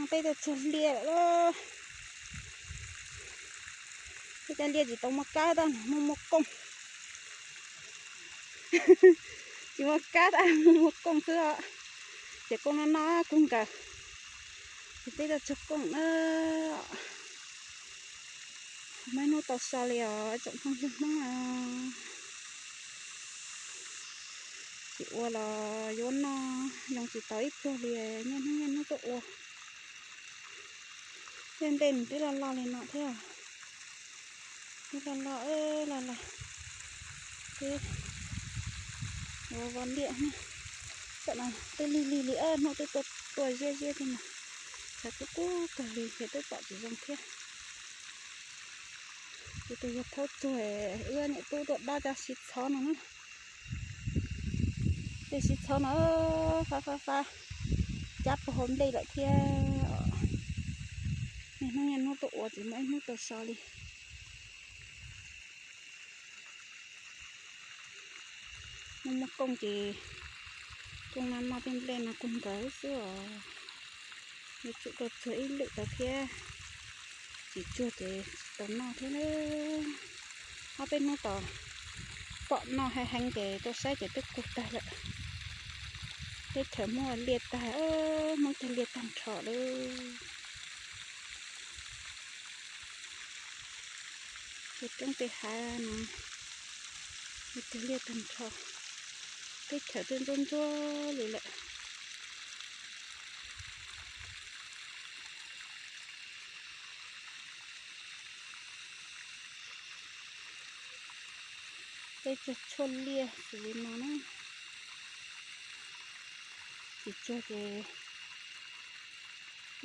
Peb tuaj tsuag liaj lawm. Peb cov liaj tsis tau muaj kab tab, muaj muaj kooj. Tsis muaj kab tab, muaj muaj kooj xwb os. Ces kooj no no kawg nkaus. Ces peb tuaj tsuag kooj na. Muaj ib hnub tau so li os tsoom phooj ywg Hmoob na. Tsis ua los yuav noj, yoo tsis tau ib pluag li, niaj hnub niaj hnub tuaj ua. Tej ntej nws twb loj loj li no thiab. Twb loj loj, loj loj. Twb ua ua liaj na. Tam no twb lig lig li, hnub twb tuaj tuaj ziab ziab thiab mas, tshav kub kub kawg li ces twb pom tsis zoo thiab. Kuv tus yawg thaub tsuag, wb niam tub tuaj dob cov siv txhov no na. Tej siv txhov no fab fab fab, cab puag hauv nplej lawm thiab. Niaj hnub niaj hnub tuaj ua tsis muaj ib hnub tau so li. Muaj muaj kooj ces kooj no noj tej nplej no kawg nkaus xwb os. Yuav tsum tau tsuag ib lwm tau thiab, tsis tsuag ces tsis tau noj thiab na. Ob peb hnub tom pom noj heev heev ces tuaj saib ces twb kub tag lawm. Teb chaws Hmoob liaj tag, Hmoob cog liaj tag nrho lawm. Tej roob tej hav no, cog liaj tag nrho, teb chaws twb ntsuab ntsuab li lawm. Peb tsuag tshuaj liaj xws li no na. Tsis tsuag ces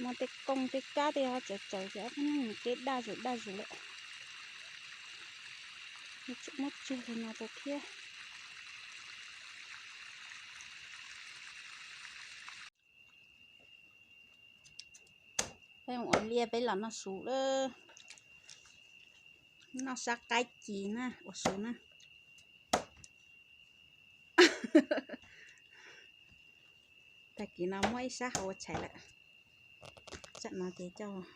muaj tej kooj tej kab tej ho tsaws tsaws ces ob peb hnub mus kev daj zus daj zus lawm. Yuav tsum muab tsuag li no rau thiab. Peb mus ua liaj peb los noj su lawm. Noj sab qaib ci na, ua su na. Tag kis no muab ib sab hauv ua tshais lawm. Tsam no ces coj,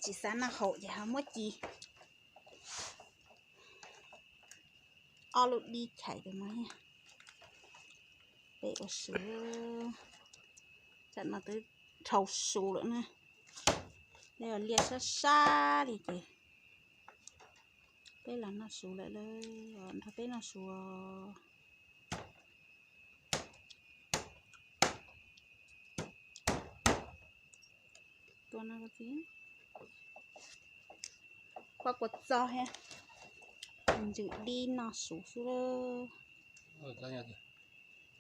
tsis xav noj hauv ces ho muab ci. Ob lub dib chais tus no, peb ua su. Tsam no twb dhau su lawm na. Peb ua liaj sab sab li ces peb los noj su lawm, nrog peb noj su. Tua no, pab kua txob thiab ntsws dib noj su xwb.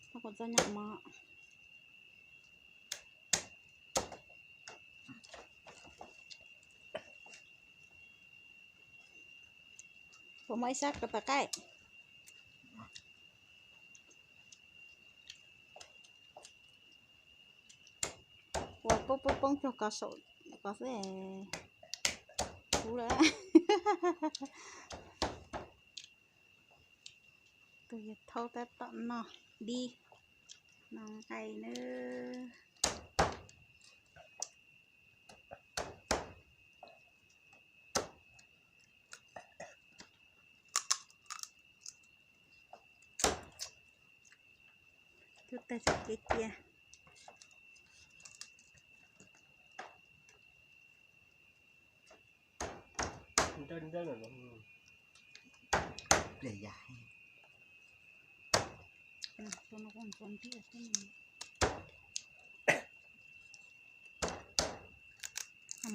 Pab kua txob nyom mov. Puas muaj ib sab ko taw qaib? Ua poob poob poob cuag ko saum ko xwb. Kub lawm. Tus yawg thaub tab tom noj dib, noj nqaij nawb. Cub tag tseem cia cia.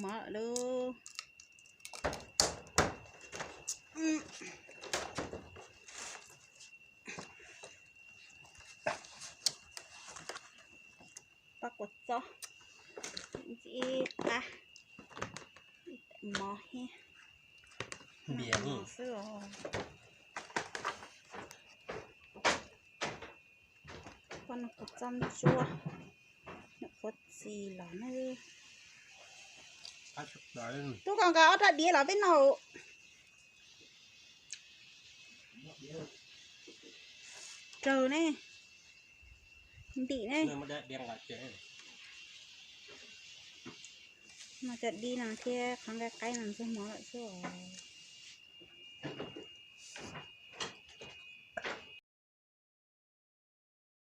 Mov lawm. Pab kua txob, ib qab, ib tais mov thiab. Npias xwb os. Pab no kua txob ntsuab, nyuam qhuav txi los na. Tub, koj nqa ob rab diav los peb noj. Raug ne. Ntim ne. Mas cov di no thiab qhov nqaij qaib no ntxuag mov lawm xwb os.